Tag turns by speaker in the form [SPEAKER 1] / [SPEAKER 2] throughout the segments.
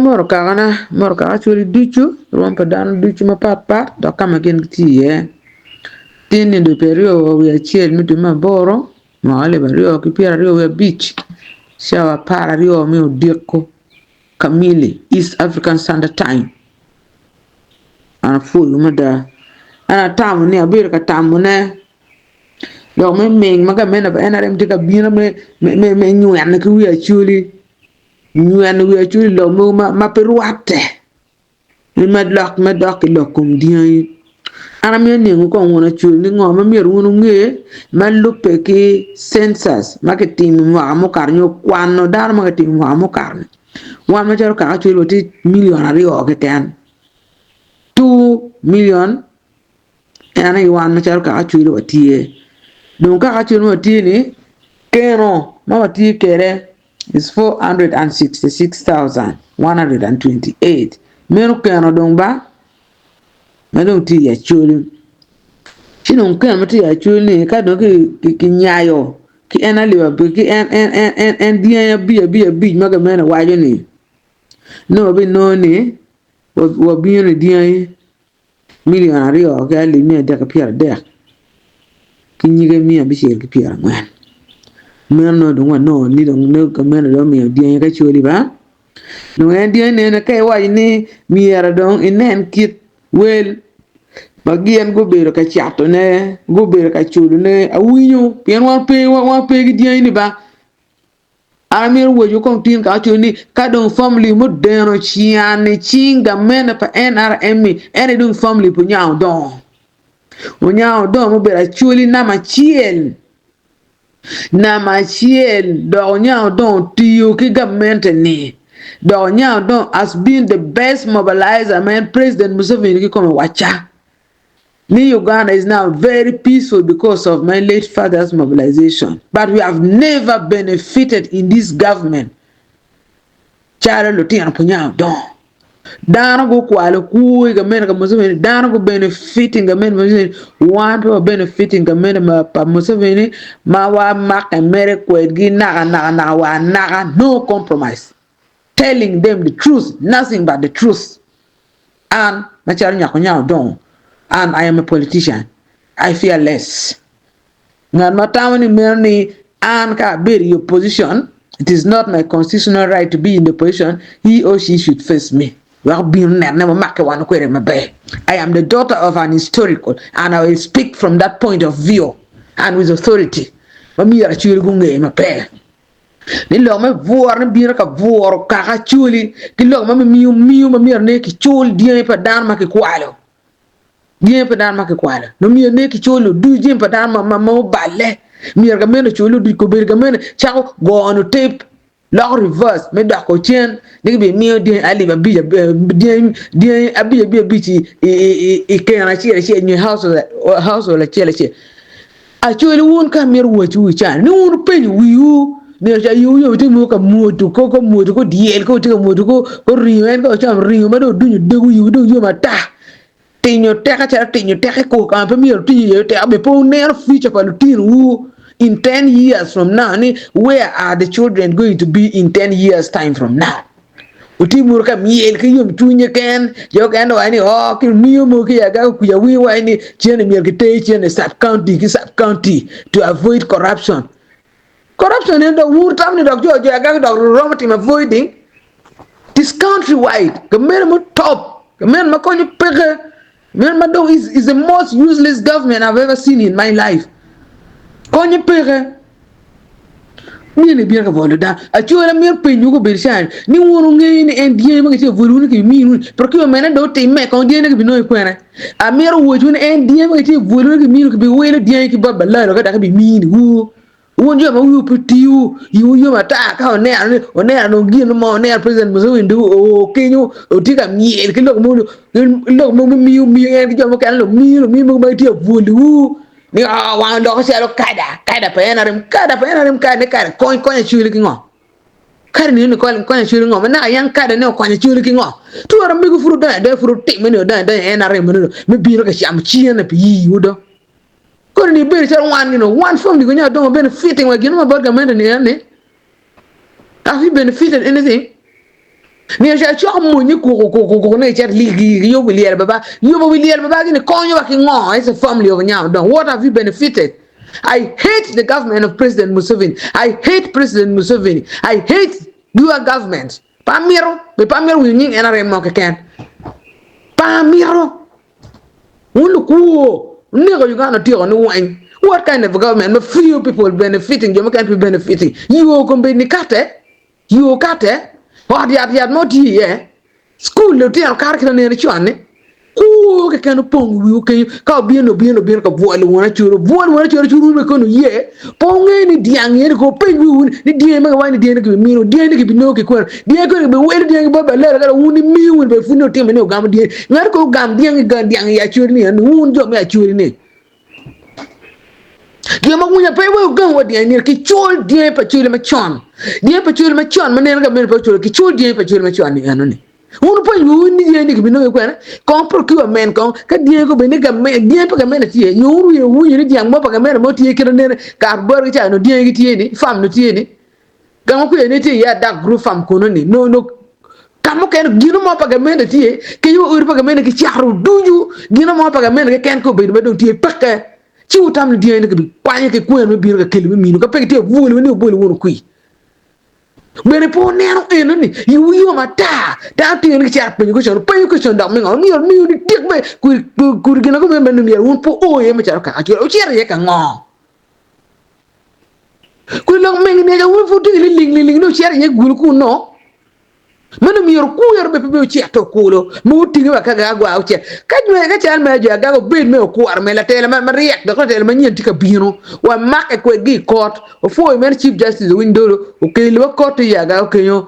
[SPEAKER 1] Amoto kakana, amoto kaka Acholi ducu, rwom pa dano ducu mapat pat dok ka ma gin gitye iye. Tin nino pyeraryo wiye acel me dwe me aboro mwaka alip aryo ki pyeraryo wiye abic cawa apararyo me odiko kamili East African Standard Time. An apwoyo mada an atamo ni abedo ka tamone lok me ming ma gamente pa NRM tye ka bino me nyweno ki wi Acholi nyweno wi Acholi lok mogo ma pe rwatte ni me lok me dok ki lok kom dyangi. An amito niango kong wun Acholi ni ngo ma myero wun wunge ma lubbe ki census ma kitimo i mwaka mukato nyo kwano dano ma kitimo i mwaka mukato-ni. Wan macalo kaka Acholi watye milion aryo keken two million En aye wan macalo kaka acwele watye. Dong kaka acwele ma watye ni keno ma watye kwede is 466,128 meno keno dong ba ma dong tye i acwele. Ci dong keno ma tye i acwele ni ka dong kinyayo ki en alip abic ki en en en en dyangi abic abic abic ma gamente waco ni nongo wabinongo ni wabino i dyangi milion aryo ki alip miya adek ki pyeradek ki nyige miya abicel ki pyerangwen. Meno nongo dong wanongo ni dong nongo gamente dong omiyo dyangi ka coli ba. Dong en dyangi nene ka iwaco ni myero dong inen kit wel ma gin gubedo ka catone, gubedo ka culone, awinyo pien wan pe wan pe ki dyangi ni ba. An amito wecwu kong tin ka awaco ni ka dong family mudeno can i cing gamente pa NRM-mi en aye dong family pa Onyango Odongo. Onyango Odongo mubedo acholi namba acel namba acel dok Onyango Odongo otiyo ki gamente-ni dok Onyango Odongo has been the best mobilizer ma en President Museveni kikome wacca. Ni Uganda is now very peaceful because of my late father's mobilization but we have never benefited in this government calo lutino pa Onyango Odongo. Dano gukwalo kwo i gamente ka Museveni, dano gu benefiting gamente pa Museveni, wan pe wa benefiting gamente pa Museveni ma wa make mere kwedgi naka naka naka wa anaka no compromise. Telling them the truth nothing but the truth an macalo nyako nya odongo an I am a politician I fear less ngat ma tamo ni meno ni an ka abedo i opposition it is not my constitutional right to be in the opposition he or she should face me wek obin onene wamake wan kwede maber I am the daughter of an historical and I will speak from that point of view and with authority ma myero acwele gunge maber. ni lok me bwuro ni bino ka bwuro kaka acoli ki lok ma mimiyo miyo ma myero ne kicul dyangi pa dano ma kikwalo dyangi pa dano ma kikwalo ma myero ne kicul oduc jami pa dano ma ma oballe myero gamente ocul oduc kobedo gamente cako gono tep loko reverse me doko cen ni gibimiyo dyangi alip abic dyangi dyangi abic abic abic i i keno acel acel nyo i household acel acel. Acholi wun ka amito wacwu i cani ni wun wupenyo wiwu nino ca yiwu yom itye mogo ka mwodo ko ko mwodo ko dyel ko tye ka mwodo ko ko ringo en ka ocamo ringo ma dong odunyo dego yiwu dong yom ata tinyo teka calo tinyo teka i kor ka ma pe myero otinyo iye teka be pe wuneno future pa lutinowu in 10 years from now ni where are the children going to be in 10 years time from now. Wuti buru ka myel ki yomcwiny keken. Jo okene waco ni, Oo, ki miyo mogo ki i Agago kuca winyo waco ni cene myero kiter cene i sub county ki sub county to avoid corruption. Corruption eni dok wun wutamo ni dok jo jo Agago dok romo timo avoiding? It is country wide. Gamente mutop, gamente ma konyo peke. Meno ma dong is is the most useless government I've ever seen in my life. Konye peke. Myero ibino ka bolo dano. Acola myero penyo ko bedo cani ni wun wungeyo ni en dyangi ma kitye ka bolo wun ki minu procurement dong otimme kong dyangi ne kibinongo kwene. Amito wocwu ni en dyangi ma kitye ka bolo wun ki minu kibiwilo dyangi ki bot balalo ka dok kibimini wu. Wun jo ma wiwu pe tiyo, iwu yom ata ka wuneno ni wuneno dong gin mo, wuneno President Museveni dong oo kenyo otye ka myel ki lok mogo lok mogo me miyo miyo en ki jo mukene lumiyo lumiyo mogo ma gitye ka bwolowu ni oo wang oloko calo kada, kada pa NRM, kada pa NRM kada ne kada kony konyo Acholi ki ngo? Kada ni konyo Acholi ngo? Ma naka yang kada ne okonyo Acholi ki ngo? Twero mego pud odonyo adonya pud otimme ni odonyo adonya NRM meno me bino ka camo cene pi yiwu do. Koni ni ibedo calo wan gino, one family go nyo adongo benefiting wa gino ma bot gamente ni en ni. Have you benefited anything? Myero ca icok mony kuku kuku kuku ni icit ligi ki yubo wi lyel baba. Yubo wi lyel baba gini konyo wa ki ngo as a family of Nyam Odongo? What have you benefited? I hate the government of President Museveni. I hate President Museveni. I hate your government. Pe amito, be pe amito winyo nying NRM mo keken. Pe amito. Wun lukwo, wuneko Uganda otyeko ni weng. What kind of government ma few people benefiting, jo mukene pe benefiting? Yo kombeddi ni kate, yo kate, ot yat yat mo tye iye, Cukul lutino kato ki lanene con-ni, kwo keken opong i wiwu kenyo. Ka obino, obino, obino ka bwolo wun acwero, obwolo wun acwero ci wurume kono wuye. Pe wungeyo ni dyang eni ko wupeny wiwu ni dyangi ma giwaco ni dyangi-ni gibimino, dyangi-ni gibinongo ki kwene? Dyangi koni gibiwilo dyangi bot balelo ka dong wun imiyo wun bene pud ni wutimo ni wugamo dyangi. Ngat kono ogam dyangi dyang i acweri-ni eni, wun jo me acweri-ni. Jo ma gunya pe wek ogam wa dyangi myero kicul dyangi pa cwele macon. Dyangi pa cwele macon ma neno gamente pe oculo kicul dyangi pa cwele macon ni eno ni. Wun wupeny wiwu ni dyangi ni kibinongo ki kwene? Kong procurement kong ka dyangi ko bed ni gamente dyangi pa gamente tye nyo wun wiye wuwinyo ni dyang mo pa gamente mo tye kite nene kar botgi ca nongo dyangi gitye ni farm nongo tye ni Ka ma kwiya ni tye iye adak group farm kunu ni no no ka mukene gino mo pa gamente tye kenyo wa odi pa gamente ki caro ducu gino mo pa gamente keken ka obedo ma dong tye peke ci wutam ni dyangi ni kibi kwanyo ki kweno me bino ka kelo me mino ka pe gitye bwolo ni obolo wunu kwi bene pe wuneno eno ni iwu yom ata dano tingo ni gicito penyo question penyo question dok mingo myero miyo ni tik me kudi gin ago me myero wun pe o iye macalo kaka acwele wucito iye ka ngo Kwe lok megi ni aye wun pud wutye liling liling ni wucito iye gulu kunnu. Meno myero wukwer bene pe bene wucito kulu ma wutinge wa ka gagwa wucito. Ka jwe ka cal me jo agaga obed me okwaro me latela ma maryek dok latela manyen tye ka bino wamake kwedgi i kot. Opwoyo meno Chief Justice Owiny Dolo okeliwa kot i agago kenyo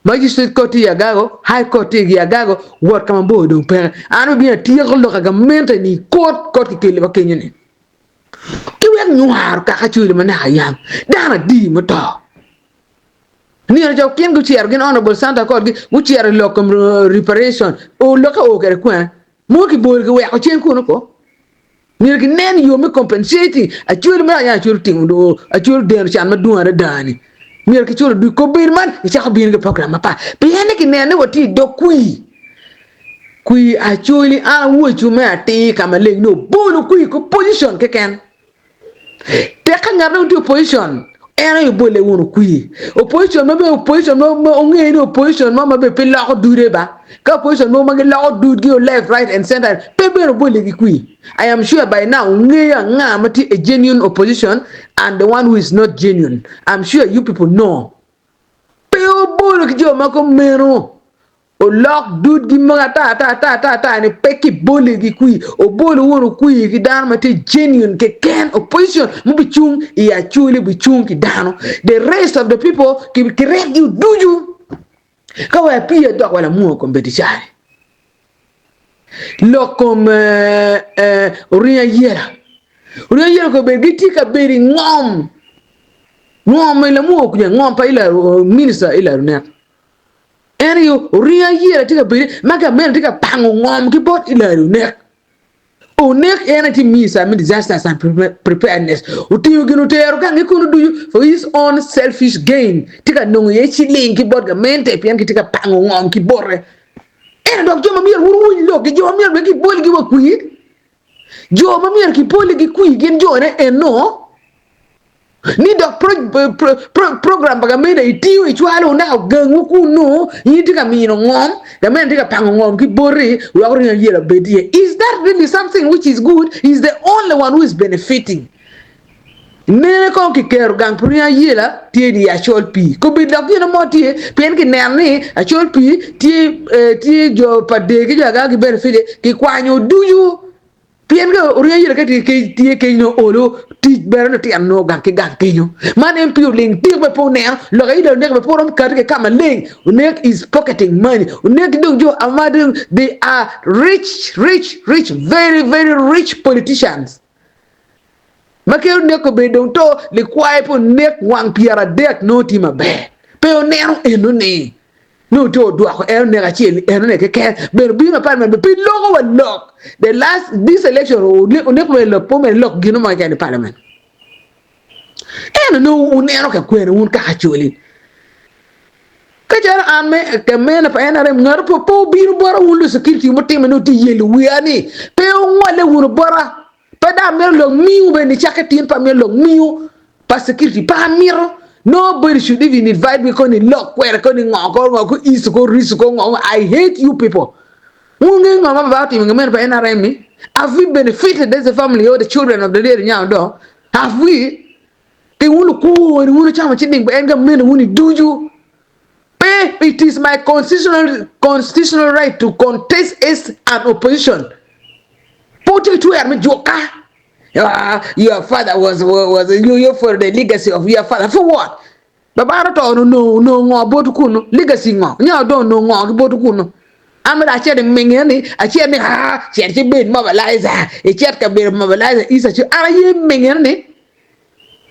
[SPEAKER 1] Magistrate court tye i Agago, High Court tye i Agago, wot ka mabor dong peke. An abino atyeko lok agamente ni i kot, kot kikeliwa kenyo ni. Ki wek nywaro kaka cwili ma naka yam dano adi muto. Nino ca okin gucito gin Honorable Santa Kod gi gucito i lok kom reparation o lokke o kede kwene mo ki bolo ki weko cen kunu ko myero ki nen yo me compensating acwali ma yam acwali otimo acwali odeno can madwong adada ni myero ki culo dul kobedo man gicako bino ki program mapat pien ni ki neno ni watye i dog kwir. Kwir Acholi an awoco me atir ka maleng ni obolo kwir ki opposition keken. Tek ka ngat dong tye opposition en aye obole wunu kwir. Opposition ma bene opposition ma ma onge ni opposition mo ma bene pe loko dude ba. Ka opposition mogo ma giloko dudgi o left right and center pe bene obole gi kwir. I am sure by now wungeyo anga ma tye a genuine opposition and the one who is not genuine. I'm sure you people know. Pe obolo ki jo ma kumeno. Olok dudgi mogo ata ata ata ata ata ni pe ki boli gi kwir. Obolo wunu kwir ki dano ma tye genuine keken. Opposition mubi cung i Acholi bi cung ki dano. The rest of the people ki ki rek gi ducu. Ka wa pii adok wa lamwongo kombeddi cani. Lok kom eh, eh, oringo ayela. Oringo ayela kombeddi gitye ka bedo i ngom. Ngom i lamwongo kunya ngom pa Hillary, minister Hillary Onek. En aye oringo ayela tye ka bedo ma gamente tye ka pango ngom ki bot Hillary Onek. Onek en aye tye minister me disasters and preparedness. Otingo gin otero gange kunu ducu for his own selfish gain. Tye ka nongo iye ciling ki bot gamente pien kitye ka pango ngom ki bote. Ento dok jo ma myero wun wuwiny lok gi jo ma myero bene kibolgi wa kwir. Jo ma myero kiboligi kwir gin jone eno. Ni dok program pa gamente itiyo icwalo naka gangwu kunu in itye ka mino ngom gamente tye ka pango ngom ki boti wek oringo ayela obed iye is that really something which is good is the only one who is benefiting nene kong kiketo gang pa oringo ayela tye i acol pii kobedo dok gino mo tye pien kineno ni acol pii tye tye jo pa dee ki jo aga gi benefit kikwanyo ducu Pien ka oringo ayela ka tye tye keny nongo olo tic bene lutino nongo gang ki gang kenyo. Man MP oling tik bene pe oneno lok aye onek bene pe oromo kati ki ka maleng onek is pocketing money onek ki dong jo ama dong they are rich rich rich very very rich politicians ma kelo onek obedo dong to likwaye pe onek wang 30 nongo tye maber pe oneno eno ni Nongo tye odwoko en onek acel enone keken bene obino i parliament bene pe loko wa lok the last this election onek bene lok pe omede lok gino mo keken i parliament ento nongo wuneno ka kwene wun kaka acholi. Ka calo an me kamena pa NRM ngat po pe obino bota wun lu security mutime ni wutye yelo wiya ni pe wungole wunu bota pe dong amito lok miwu bene nicakke tin pe amito lok miwu pa security pe amito nobody should even invite me koni lok kwede koni ngo ko ngo ko isu ko risu ko ngo I hate you people wun ngeyo ngo ma baba otimo i kamena pa NRM ni have we benefited as a family or the children of the late Nyao Doo have we Pi wun lukwor, wun wucamo ciling pa en gamente wun-ni ducu. Pe, it is my constitutional, constitutional right to contest as an opposition. Pe wutye ki twero me juka. Ah, your father was, was, you, you for the legacy of your father. For what? Babana oto onongo onongo ngo botwu kunu? Legacy ngo? Nya odong onongo ngo ki botwu kunu? An mere acito i minge ni, acit ni, ah, cit ci bed mobilizer, icit ka bedo mobilizer, isa ci, an aye minge ni,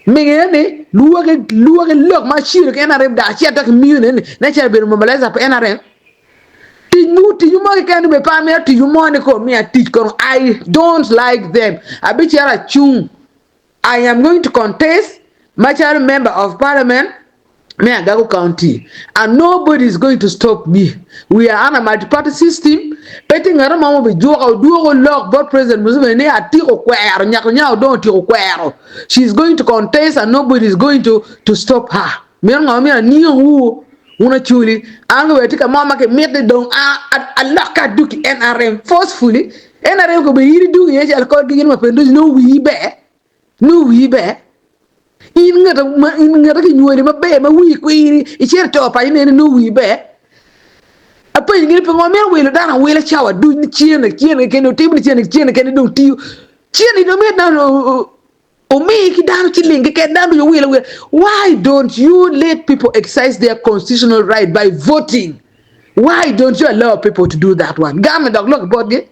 [SPEAKER 1] Mingine ni lwaki lwaki lok ma aciro ki NRM dok acito ki miyo ne ni ne cito bedo mobilizer pa NRM. Tic mu tic mo keken ni be pe amito tic mo ni ko miya tic kono I don't like them. Abicito acung I am going to contest macalo member of parliament me Agago County and nobody is going to stop me. We are under multi-party system. Pe tye ngat mo ma obijuka odwogo lok bot President Museveni ni atyeko kwero nyako nya odong otyeko kwero. She is going to contest and nobody is going to, to stop her. Meno ngo myero aniang wu wun Acholi. An wek tye ka mo ma kimiti dong alokke aduk i NRM forcefully. NRM ko be in iduk iye cal kod gi gin ma pendoji nongo wii ber. Nongo wii ber. In ngat ma in ngat ki nywali maber ma wii kwiri icito ito paco ineno nongo wii ber. Apenyo gin pingo mito wilo dano awila cawa duc ni cene cene kene otim ni cene cene kene dong tiyo. Cene dong myero dano omi ki dano ciling keken dano ducu owil awila. Why don't you let people exercise their constitutional right by voting? Why don't you allow people to do that one? Government dok lok botgi.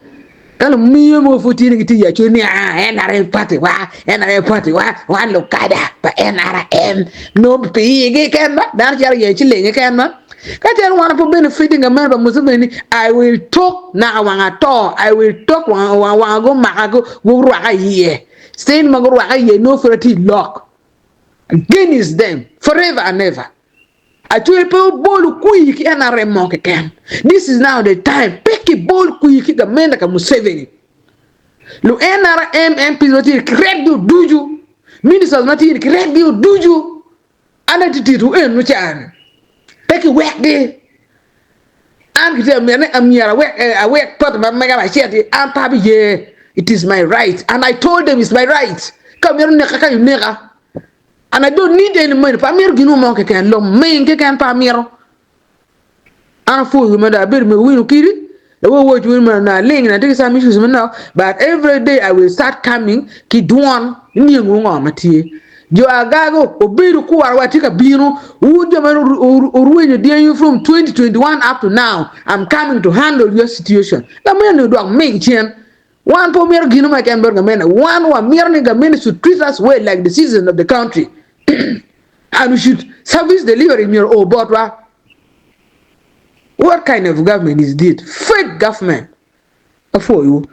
[SPEAKER 1] Ka lumiyo mogo pud tye ni gitye i acol ni ah NRM party wa, NRM party wa, wan lukada pa NRM. Nongo pi igi keken ba, dano cito yenyo ciling keken ba. Ka calo wan pe benefiting gamente pa Museveni, I will talk naka wang ato, I will talk wang wanga gumaka gurwaka iye. Stain ma gurwaka iye nongo pud atye i lok. Against them forever and ever. Acwele pe obolo kwir ki NRM mo keken. This is now the time. Pe kibol kwir ki gamente ka Museveni. Lu NRM MPs ma tye kiret gi oducu. Ministers ma tye kiret gi oducu. An atye tito eno cani. Pe kiwek gi. An kitye amyero ni amyero awek awek party ma mega acel an pe abiye. It is my right and I told them it's my right. Ka myero neka ka ineka. And I don't need any money, pe amito gin mo keken, lok ming keken pe amito. An apwoyo mada, abedo me winyo kidi, lawo woc winy ma na ling na tye ki some issues manok, but every day I will start coming ki dwon niango ngo ma tye. Jo agago obedo kwara wa tye ka bino, wun jo ma orwenyo dyangi from 2021 up to now, I'm coming to handle your situation. Lameno ni odok ming cen. Wan pe wamito gino mo keken bot gamente. Wan wamito ni gamente should treat us well like the citizens of the country and we should service delivery myero o botwa. What kind of government is this? Fake government. Apwoyo.